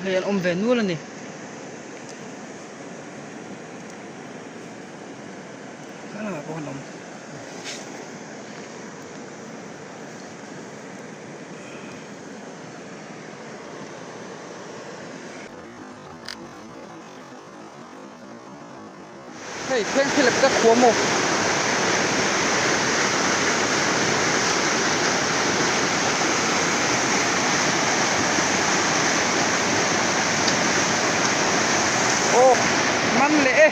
Hei an awm ve nual a ni. Helamah pawh an awm. Hei thleng thil ka khuam aw. Aw man leh e.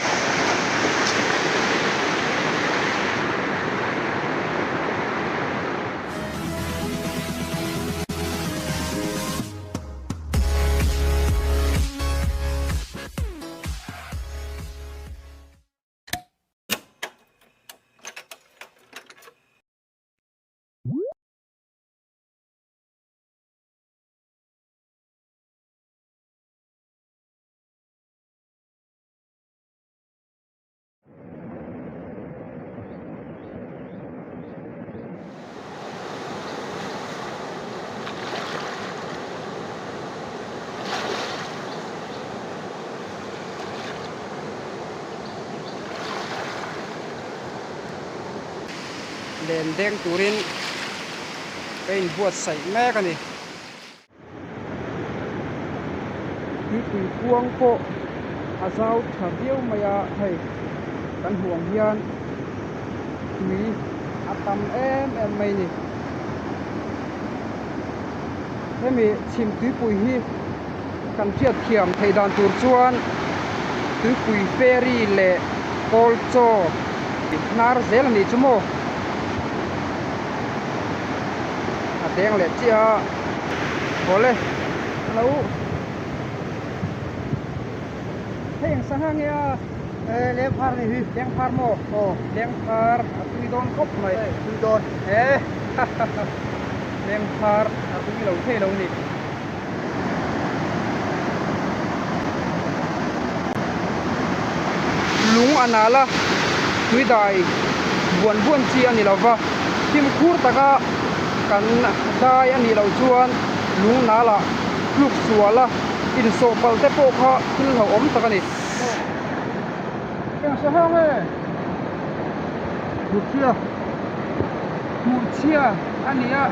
Len deng turin ka inbuatsaih mek a ni. Tuipui kuang pawh a zau tha viau mai a hei kan hmuh ang hian tui a tam em em mai a ni. Hemi chhim tuipui hi kan hriat thiam theih dan tur chuan tuipui ferry leh kawl chaw hnar zel a nih chu maw a deng leh chiah a. Awle alo hei ang sangha nge a eh lengphar ni hi lengphar maw aw lengphar a tui dawn khawp mai tui dawn he lengphar a tui lo thei lo ni lung a nal a tui dai buan buan chi a ni lova fimkhur taka kan dai a nih loh chuan lung nal ah tluk sual a insawh palh te pawh kha thil hlauhawm tak a ni. Hmurchhia a ni a.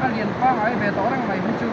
A lian pangai ve tawh reng mai hi chu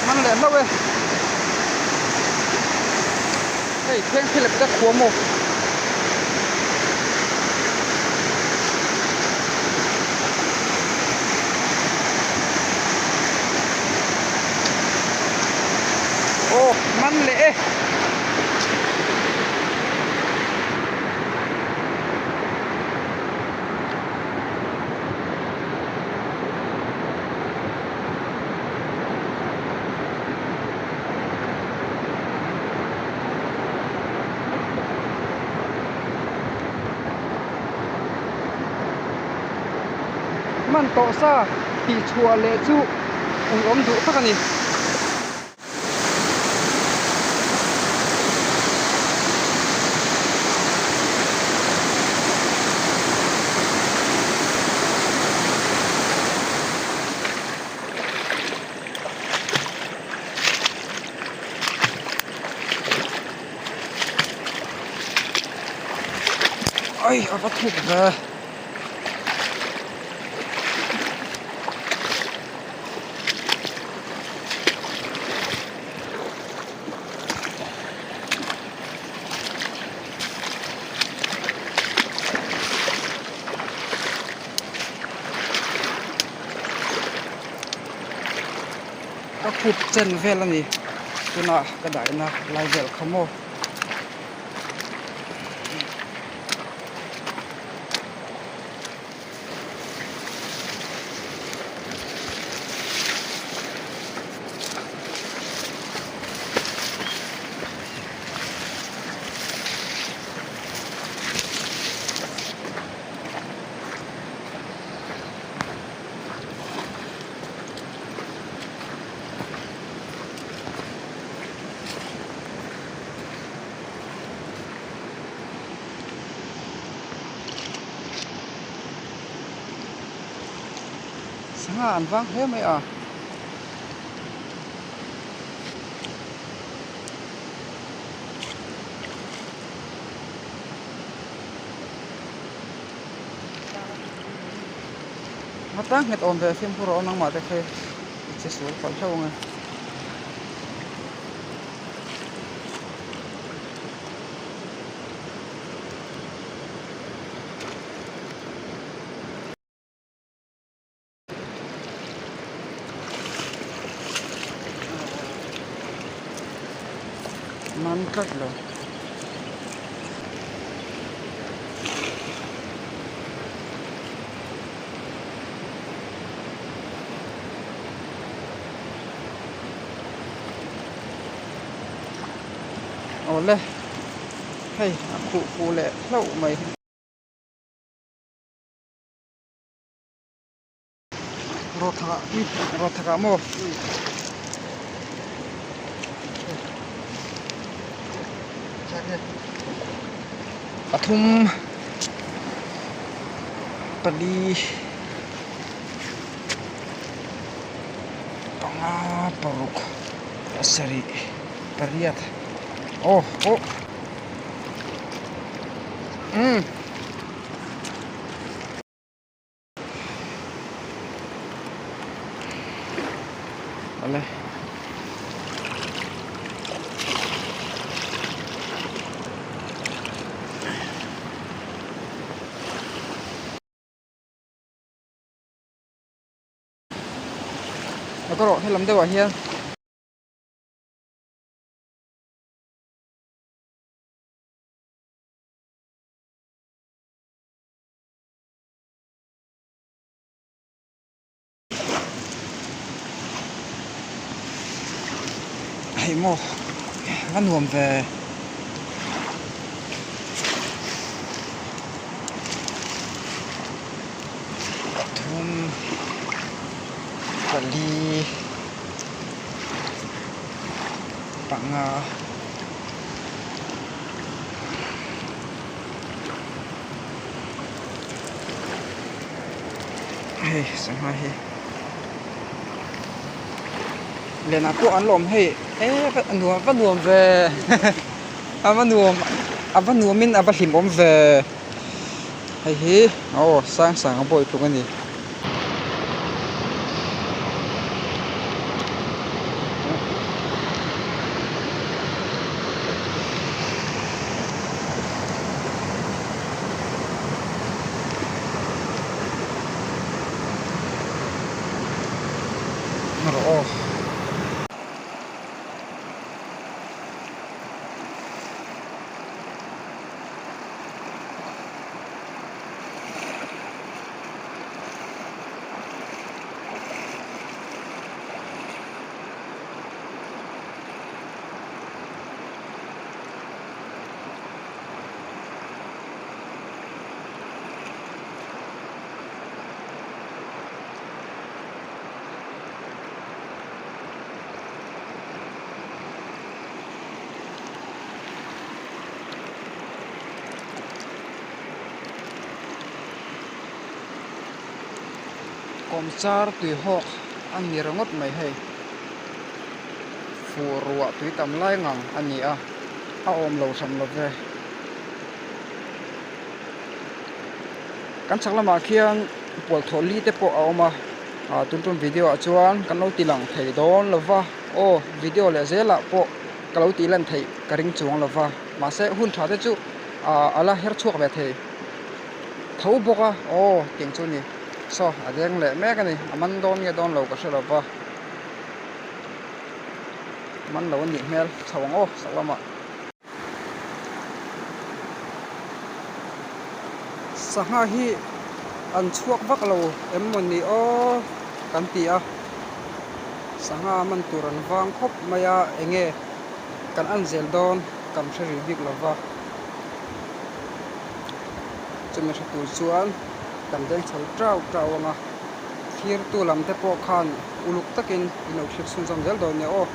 Hmang leh hlauh e. Hei thleng thil ka khuam aw. Aw man leh e. Man tawh sa tih chhuah leh chu ui awm duh tak a ni. Ai a va thuk ve. Ka khup chen vel a ni tunah ka daihna lai vel kha maw. Sangha an vang hle mai a. A tlang nghet awm ve fimkhur a awm ang mahte khi i che sual palh hlauh ang e. Man tlat lo. Awle hei a khuh fuh leh hlauh mai. Rawthakah rawthakah maw pathum pali panga paruk pasarih pariat aw aw umm. Awle. Ka rawh helam deuhah hian. Hei maw a nuam ve pathum pali panga. Hei sangha hi lianah pawh an lawm hei e a nuam va nuam ve a va nuam a va nuamin a va hlimawm ve hei hi aw sang sang a bawi tluk a ni. Rawh aw. Kawmchar tuihawk a ni ringawt mai hei. Fur ruah tui tam lai ngang a ni a, a awm lo hram lo ve. Kan chhak lamah khian pualthawh li te pawh a awm a, ah tun tum video ah chuan kan lo ti lang thei dawn lo va, aw video leh zelah pawh ka lo tih lan theih ka ring chuang lo va, mahse hun tha te chu ah a la her chhuak ve thei tho bawk a, aw tiang chu a ni. Saw a deng leh mek a ni, a man dawn nge dawn lo ka hre lo va. Man lo a nih hmel chho ang aw sak lamah. Sangha hi an chhuak vak lo em maw ni aw kan ti a, sangha man tur an vang khawp mai a eng nge kan an zel dawn kan hre rih bik lo va, chumi hre tur chuan kan deng chho tau tau ang a. Thirtu lam te pawh khan uluk takin in lo thlir chhunzawm zel dawn nia aw.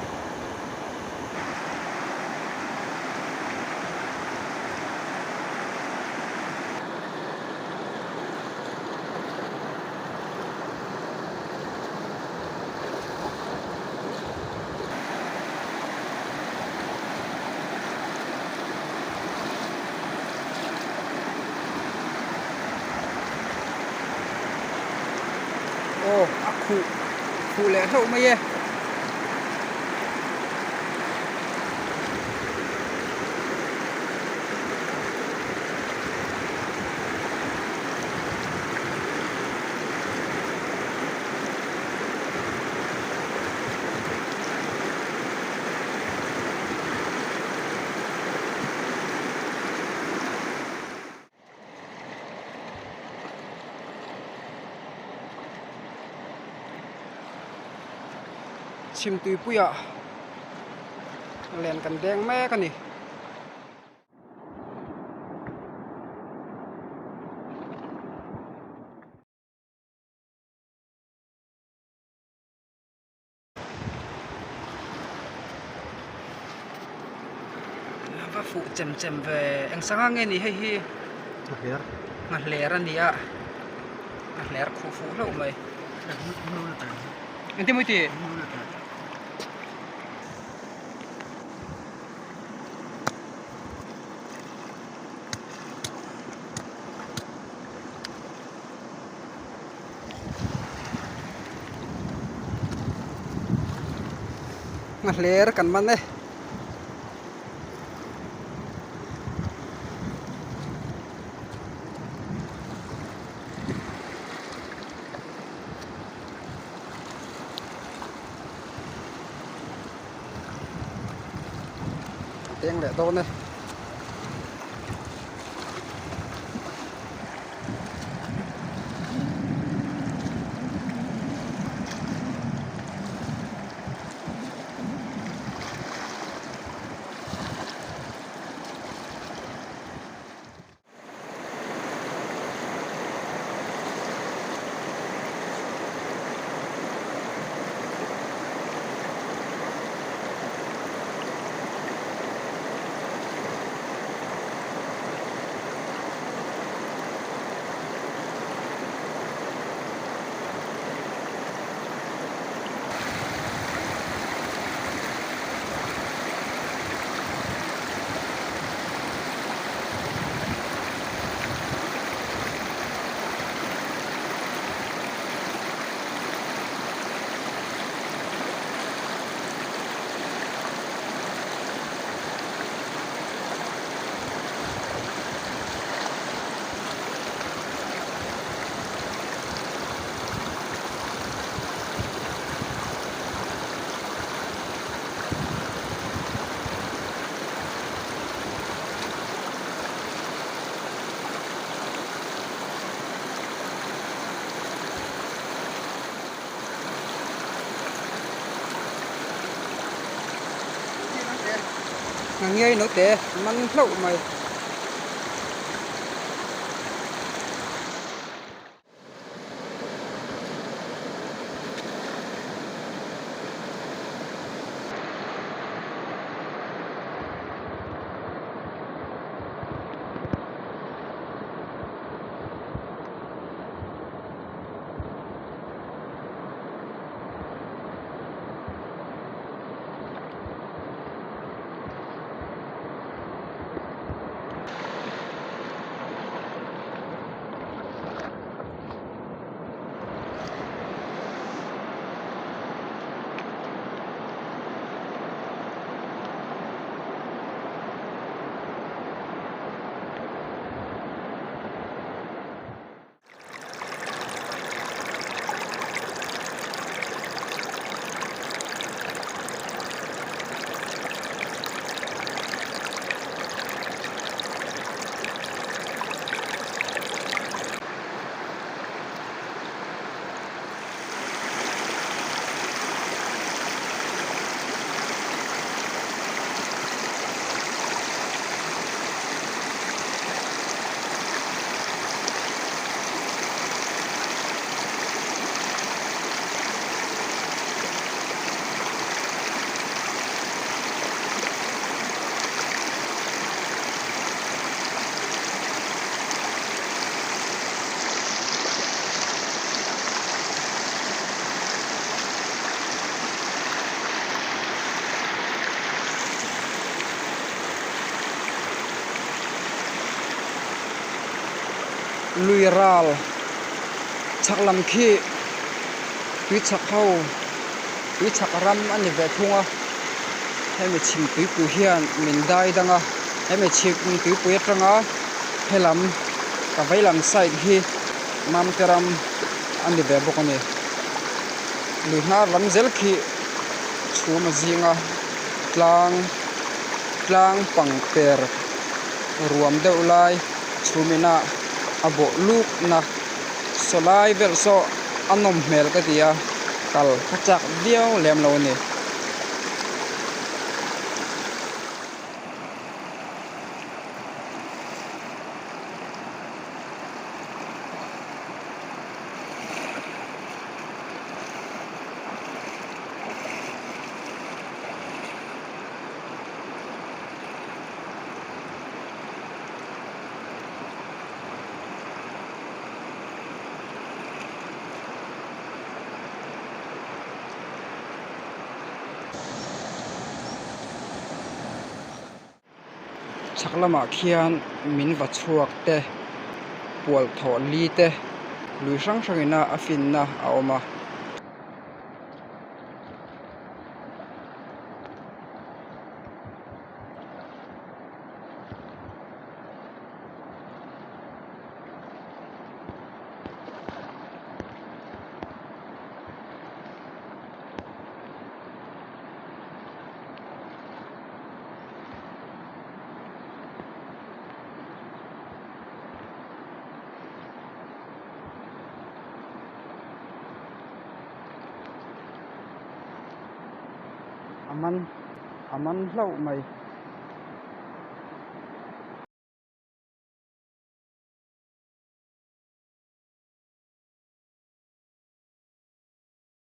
khuh khuh leh hlauh mai e. Chhimtuipuiah len kan deng mek a ni. Va fuh chem chem ve eng sangha nge ni hei hi Nghahler Nghahler a ni a Nghahler khuh fuh hlauh mai Engtin mawi ti? Nghahler kan man e. Teng leh dawn e. Ngiai naute man hlauh mai. Lui ral chhak lam khi. Tuichhak ho tuichhak ram a ni ve thung a hemi chhim tuipui hian min dai dang a hemi chhim tuipui atanga helam ka vei lam side hi Mamte ram a ni ve bawk a ni lui hnar lam zel khi chhum a zing a tlang tlang pang per ruam deuh lai chhum ina a bawh luk na saw lai vel saw a nawm hmel ka ti a kal ka chak viau lem lo a ni. Chhak lamah khian min va chhuak te pual thawh li te lui hrang hrang ina a finna a awm a. A man a man hlauh mai.